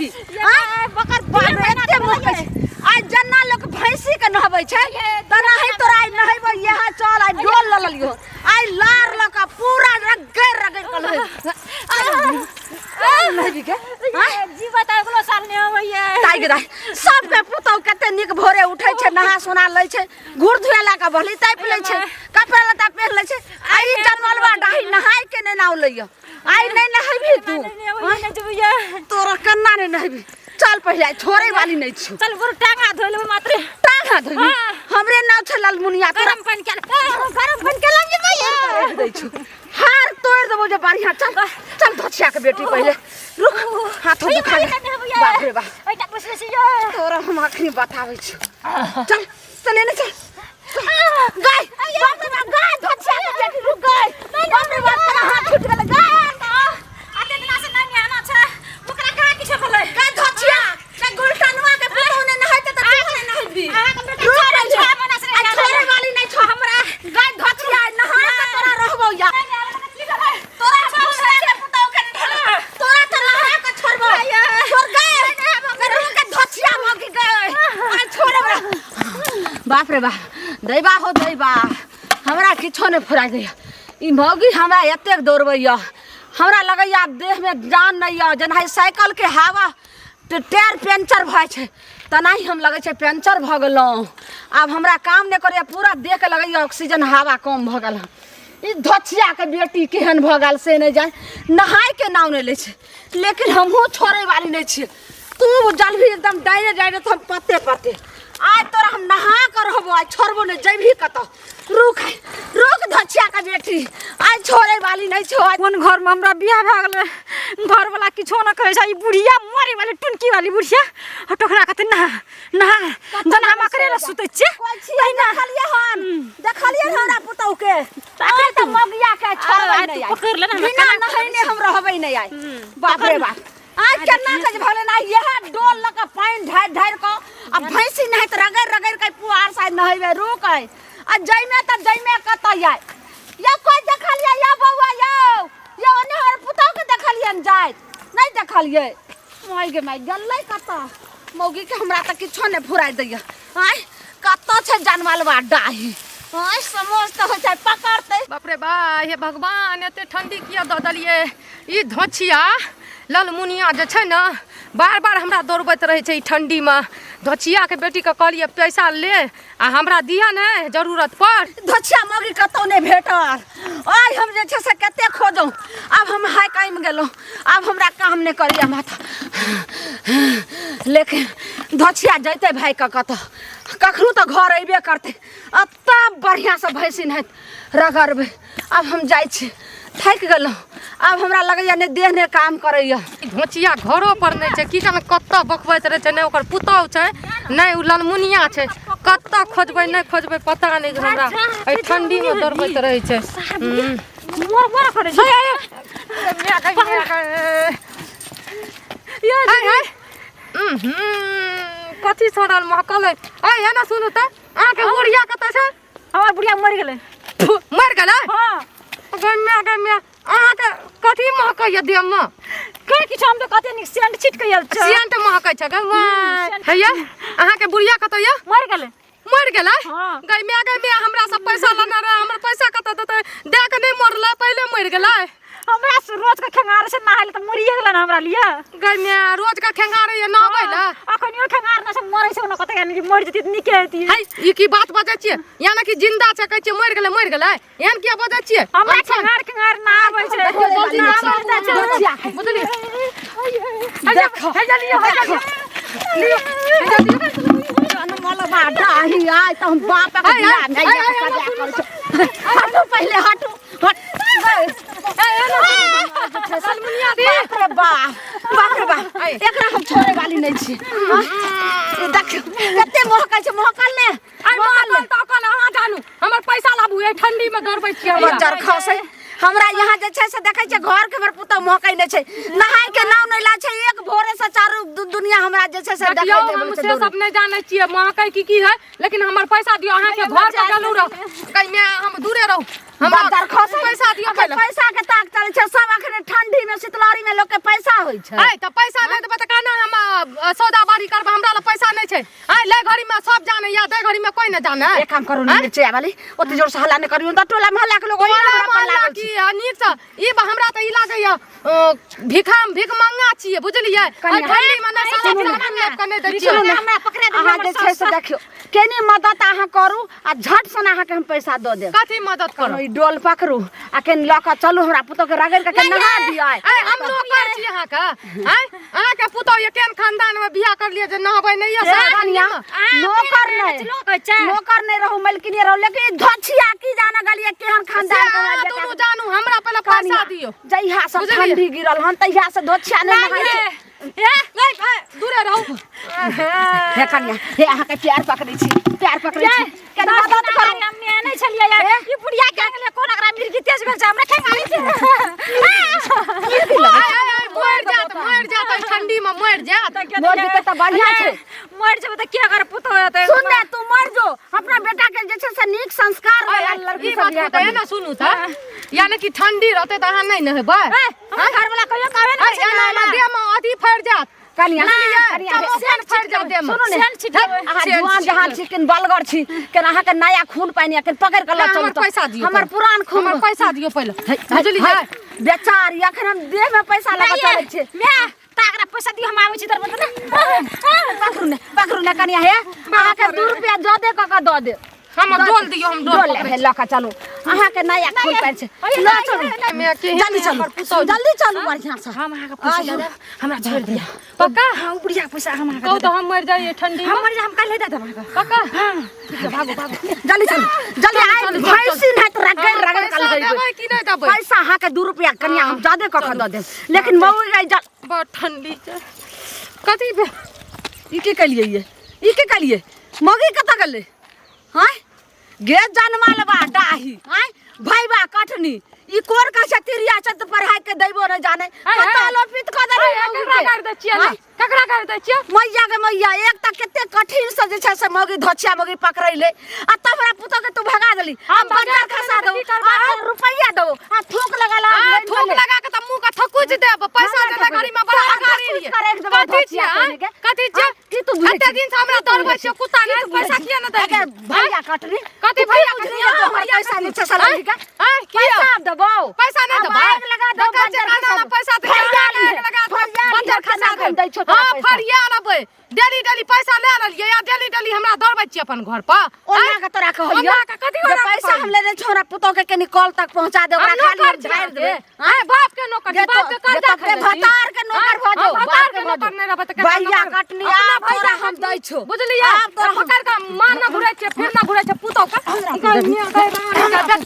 नहबी आँय? बकर बाप रे, एते महकै छै। आइ जेना लोक भैंसी के नहबै छै तेनाही तोरा आइ नहेबो यहाँ चल आइ डोल लऽ लेलियो आइ लार लऽ कऽ पूरा रगड़ि रगड़ि कऽ नहेबी नहेबी के आँय? जीवत अगलो साल नहि अबैया ताइ गे दाइ सबके पुतहु कते नीक भोरे उठै छै नहा सोना लै छै घूर धुए ला कऽ भली तापि लै छै कपड़ा लत्ता पहिन लै छै आ ई जनमलवा डाही नहाय के नहि नाव लैया आइ नहि नहेबी तू नहि जेबैया तोरा कन्ना नहि नहेबी चल पहिले आइ छोड़े वाली नहि छियौ चल बुर टांगा धोइ लेबै मात्रे टांगा धोबी हाँ। हमरे नाव छै ललमुनिया तोरा गरम पानि के गरम पानि के लग जेबैया तोड़ दै छौ हार तोड़ देबो जे बढ़िया चल चल धोछिया के बेटी पहिले रुक हाथो दुखा गेल। बाप रे बाप एटा बसले छी यो तोरा हम अखनी बताबै छियौ चल चले ने चल गाय बाप रे बाप गाय धोछिया के बेटी रुक गाय बाप रे बाप तोरा हाथ छूट गेल गाय अते दिना से नहीं आना छै ओकरा कहाँ किछो भेलै गाय धोछिया के गुलटनवा के पुतहु ने नहाइते त तू ने नहाइबी अहाँके बेटा रुक छोड़ै पहिले। छह महीना से आ नहि छोड़े वाली नहीं छो हमरा गाय धोछिया नहा के तोरा रहबो या की भेलै तोरा दूसरा के पुतहु के नहीं तोरा तो नहा के छोड़बो छोड़ गए रुक के धोछिया भग गए आ छोड़बो बाप रे बाप दैबा हो दैबा हमरा किछो नहि फुरा दैया ई मौगी हमरा एतेक दौड़बैया हमरा लगैया आब देहमे जान नहि यऽ जेना ई साइकिलके हवा टायर पंचर भऽ जाइ छै तेनाही हम लगै छै पंचर भऽ गेलहुँ आब हमरा काम नहि करैया पूरा देहके लगैया ऑक्सीजन हवा कम भऽ गेल हँ ई धोछियाके बेटी केहन भऽ गेल से नहि जानि नहायके नाम नहि लै छै लेकिन हमहूँ छोड़ैवाली नहि छियै तू जलभी एकदम डायरे डायरे तऽ हम पते पते आइ तोरा हम नहा कर रहबो आइ छोड़बो नहि जैबही कतऽ रुक आइ, रुक धचिया के बेटी आइ छोड़े वाली नहि छौ आइ कोन घरमे हमरा बियाह भए गेलै घरवला किछो नहि कहै छै ई बुढ़िया मरे वाली टुनकी वाली बुढ़िया आ टोकरा कहतै नहा नहा जेना हम अकरे लए सुतै छियै कोइ छियै देखलियै हन देखलियै हमरा पुतहु के आइ तऽ मगिया के छोड़बै आइ तू नहि आइ पकड़ि ले ने हमरा, बिना केना नहेने हम रहबै नहि आइ बाप रे बाप आइ केना के जे भले ना इएह डोल लऽ कऽ पानि ढारि ढारि कऽ आ भैंसी नहाइत रगड़ि रगड़ि कऽ पुआर साइड नहेबै रुक आइ आ जैमे तऽ जैमे कतऽ आइ यौ कोइ देखलियै यौ बौआ यौ यौ ओने हमर पुतहु के देखलियनि जाइत नहि देखलियै माय गे माय गेलै कतऽ मौगीके हमरा तऽ किछो नहि फुराइ दैया आँय कतऽ छै जानवलवा डाही आँय समझ तऽ होइ छै पकड़तै बाप रे बा हे भगवान एते ठंडी किया दऽ देलियै ई धोछिया ललमुनिया जे छै ने बार बार हमरा दौड़बैत रहै छै ई ठण्डीमे धोछियाके बेटीके कहलियै पैसा ले आ हमरा दिअ ने जरूरत पर धोछिया मौगी कतहु नहि भेटल आइ हम जे छै से कते खोजौं आब हम हाय कामि गेलहुँ आब हमरा काम नहि करैया माथा लेकिन धोछिया जैते भाई के कतऽ कखनो तऽ घर अयबे करतै आ तब बढ़िआँसँ भैंसी नहाइत रगड़बै आब हम जाइ छी थाकि गेलहुँ आब हमरा लगैया नहि देह नहि काम करैया घोचिया घरो पर नहि छै की जाने कतऽ बकबैत रहै छै नहि ओकर पुतहु छै नहि ओ ललमुनिया छै कतऽ खोजबै नहि खोजबै पता नहि जे हमरा एहि ठण्डीमे दौड़बैत रहै छै हूँ। मोर मोर करै छै हाय, हाय। उहुँ, कथी सड़ल महकल है ऐ हे ना सुनू तऽ अहाँके बुढ़िया कतऽ छै हमर बुढ़िया मरि गेलै मरि गेलै हाँ गै माय गै माय अहाँके कथी महकैया देहमे के किछु हम तऽ कते नीक सेंट छिट के आयल छै सेंट महकै छै गै माय हैया अहाँके बुढ़िया कतऽ यऽ मरि गेलै मरि गेलै हाँ। गै माय गै माय हमरा सब पैसा लेने रहै हमर पैसा कतऽ देतै दए कऽ नहि मरलै पहिले मरि गेलै हमरा से रोज के खेंगार से नहाय तऽ मरिए गेलै ने हमरा लिए गै माय रोज के खेंगारे ये नहबै लए अखनियो खेंगार न से मरै छै ने कते यानी कि मरि जेती तऽ नीके हेती है ई की बात बजै छियै यानी कि जिंदा छै कहै छियै मरि गेलै मरि गेलै एहन किया बजै छियै हमरा खेंगार खेंगार ना आबै छै ना आबै छै बुझलियै देखो है लियो है लियो लियो है लियो जनमलबा डाही आइ तऽ हम बापक आइ, आइ, बियाह नहि आइ, आइ, सजा करै छै हटू पहिले हटू हट बाप रे बाप बाप रे बाप एकरा हम छोड़े वाली नहीं छी ई देखियौ कते महकै छै महकल ने आइ महकल तकल अहाँ जानू हमर पैसा लाबू एहि ठंडी में दौड़बै छियै हमरा। बच्चर खसै हमरा यहाँ जे छै से देखै छै घर के हमर पुतहु महकै नहि छै नहाय के नाम नहि ला छै एक भोरे से चारू दुनिया हमरा जे छै से देखियौ देखै हम से सब नहि जानै छियै महकै की की है लेकिन हमर पैसा दियौ अहाँके घर पर गेलहुँ रह कहिमे हम दूरे रहू हमरा बदर खसै पैसा दियौ अखन पहिले। पैसा के ताक चलै छै सब। अखन ठंडी में शीतलहरी में लोग के पैसा होइ छै। ऐ तऽ पैसा नहि देबै तऽ केना हम सौदा बारी करबै? हमरा लग पैसा नहि छै। ऐ लै घड़ी में सब जाने या दै घड़ी में कोई नहि जाने। एक काम करू ने मिर्ची वाली, ओते जोर से हल्ला नहि करियौ तऽ टोला मोहल्ला के लोग ओहिना टोला हमरा पर मोहल्ला लागल की छै। आ नीक से ई हमरा तऽ ई लागैया भिखाम भिखमंगा छियै, बुझलियै? कनिया, एहि ठंडी में ने साला सुनू ने। सामान लाबि कऽ नहि दै छियै। सुनू ने, हमरा पकड़ा देलियै अहाँ हमर जे छै से सास। देखियौ केनी मदद अहाँ करू आ झट सन अहाँके हम पैसा दऽ देब। कथी मदद करू? ई डोल पकड़ू आ केनी लऽ कऽ चलू, हमरा पुतोह के रगड़ि कऽ केनी नहा दिअ। ऐ हम नौकर छी अहाँके? आँय, अहाँके पुतोह ये केहन खानदान में बियाह करलियै जे नहबै नहि ये सारा कनिया, ठंडी में? नौकर नहि, लोक होइ छै। नौकर नहि रहू, मलकिनी रहू, लेकिन ई धोछिया की जाने गेलियै केहन से खानदान के अहाँ हमरा बेटा दुनू के। जानू, हमरा पहिले पैसा कनिया, दियौ। जहिया से बुझलियै? ठंडी गिरल हन तहिया से धोछिया नहि नहाइ छै। ए, नहि, ऐ, दूरे रहू। हे कनिया, हे अहाँके प्यार पकड़ै छी, प्यार पकड़ै छी, कनि मदद करू। हम नहि छलियै यार। ई बुढ़िया के गेलै कोन एकरा मिर्गी तेज भेल छै, हमरा खेंगारी छै। ऐ, ऐ, ऐ, मरि जायत, मरि जायत, एहि ठंडी में मरि जायत। मरि जेतै तऽ बढ़िआँ छै। मरि जेबै तऽ के कर पुतोह हेतै? सुन ने, तू मर जो, अपना बेटा के जे छै से नीक संस्कार ऐ, वाला ऐ, लड़की ई सब बात बियाह बताइए करबै। ने, सुनू तऽ, यानी कि ठंडी रहतै तऽ अहाँ नहि नहेबै? ए, हमर घरवाला कहियो कहबे ऐ, नहि छै एना नहाय एना ला। देह में अथी फड़ि जायत। कनिया, बुझलियै? कनिया, चमोक्कन फड़ि जायत देह में। सुनू ने, सेल छिटबै। अहाँ सेल जुआन जहान छी, केन बलगर छी, केन अहाँके नया खून पानि केन पकड़ि कऽ लऽ हमर चलू तऽ। पैसा दियौ हमर पहिले। पुरान खून हमर पैसा दियौ पहिले, बुझलियै? बेचारी, अखन हम देह में पैसा लऽ कऽ चलै छी। माय, ताकरा पैसा दियो, हम आबै छी तोर बदला। पकड़ू ने, पकड़ू ने कनिया, हे अहाँके 2 रुपया जदे कऽ कऽ दऽ देब। हमर डोल दियौ, हम डोल डोल पकड़ै हे लऽ कऽ चलू, अहाँके नया खून पानि छै, लऽ चलू। मे के जल्दी चलू, जल्दी चलू बढ़िआँ से। हम अहाँके पैसा दऽ देब, हमरा छोड़ि दिअ। पक्का? हाँ, उ बुढ़िया के पैसा हम अहाँके कहू दऽ तऽ हम मरि जाइए ठंडी देब। में। हम मरि जायब, हम काल्हि दऽ देब अहाँके। पक्का? भागू भागू। जल्दी चलू, जल्दी। आइ चलू, चलू। भैंसी नहि तऽ रगड़ रगड़ कऽ पैसा लगेबै। देबै कि नहि देबै? पैसा अहाँके 2 रुपया कनिया हम जादे कऽ कऽ दऽ देब, लेकिन मऊ गई जल बड़ ठंडी छै। कथी भेल? ई की केलियै ये? ई की केलियै? मौगी कतऽ गेलै? हँ गे जनमल बा डाही, आँय भैबा कटनी, ई कोन कहै छै तिरिया छै तऽ पढ़ाइ के दैबो नहि जाने, कतऽ लोपित कऽ देलै मौगी ककरा के? गारि दै छियै? आँय? ककरा गारि दै छियै? मैया गे मैया, एक तऽ कते कठिन से जे छै से मौगी धोछिया मौगी पकड़ैले आ तब हमरा पुतोह के तू भगा देली। हम आ बंजर भगा खसा देली दौ तऽ की करबै? आ फेर रुपैया दौ आ थूक लगा ला। आ थूक लगा के तऽ मुंह के थकुच देब। पैसा हमरा देने थकुच। घड़ी में बड़ा तोरा गारि थकुच रहियै। के राखि देबौ कथी धोछिया छियै, पहिने के। आँय? कथी छियै? आँय? की तू बुझै कते छी? दिन से हमरा की तू दौड़बै बुझै छियै छी? कुत्ता की नहि तू बुझै पैसा छी? किया नहि दै अगे भैया कटनी, कथी तू की भैया बुझली कटनी? जे तू हमर भैया पैसा कटनी? नीचे से लही के? आँय, किया? पैसा देबौ? पैसा नहि आब देबै? आगि लगा दौ, देखै छियै बंजर खाना खसा मे दौ। पैसा दै फरिया आगि लिहे, लगा दौ, फरिया लिहे, बंजर खसा खाना देब। दै छौ तोरा हाँ, पैसा। फरिया लेबै। डेली डेली पैसा ले लेलियै आ डेली डेली हमरा दौड़बै छियै अपन घर पर। ओना के तोरा कहलियौ ओना के कथी जे ओना के पैसा हम कहलियौ? लेने छौ, हमरा पुतोह के कनी कल तक पहुंचा दे, ओकरा हम खाली नौकर हम छी झाड़ि देबै। अहाँके। आँय, बाप के नौकर छी, जे बाप के तो- जे कर्जा तोरे खेने छी। भतार के नौकर भऽ हम जो, भतार बाप के के भऽ नौकर जो। नहि रहबै तऽ केकर भैया नौकर? कटनी, अपना आब तोरा भैया हम कटनी। दै छौ। बुझलियै? आब तोरा हम- पकड़ि कऽ माँ न घुरै छै, फिर न घुरै छै पुतोह के।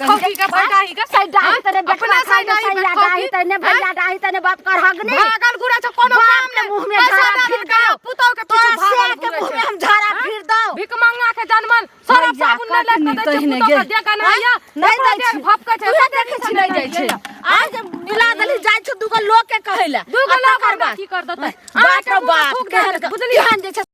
खौकी के भैडाही के। सै डाही तने बेटवा अपने खाइ सै ने, डाही सैया डाही तने भैया डाही तने बाप कर हगनी। भागल घुरै छै, कोनो बाप काम के नहि। मुँह में पैसा झाड़ा दए फिर देलकै, दौ। पुतोह के तोरा पीछू भागल शेर के घुरै मुँह छै। में हम झाड़ा फिर दौ। भिखमंगा के जनमल सरफ भैया साबुन नहि कटनी लए कऽ दै छै तहिने पुतोह के गे। देह गनाइया। नहि ओकरो दै देह छै। भपकै छै। तूहे देखै छी नहि दै छै। आइ जे मिला देलही जाइ छौ दूगो लोग के कहै लए। दूगो आ लोग तकर हमरा बाद की कर देतै? बाप अहाँके रे मुँह बाप, थूक दए केहन देतै, बुझलियै? केहन जे छै।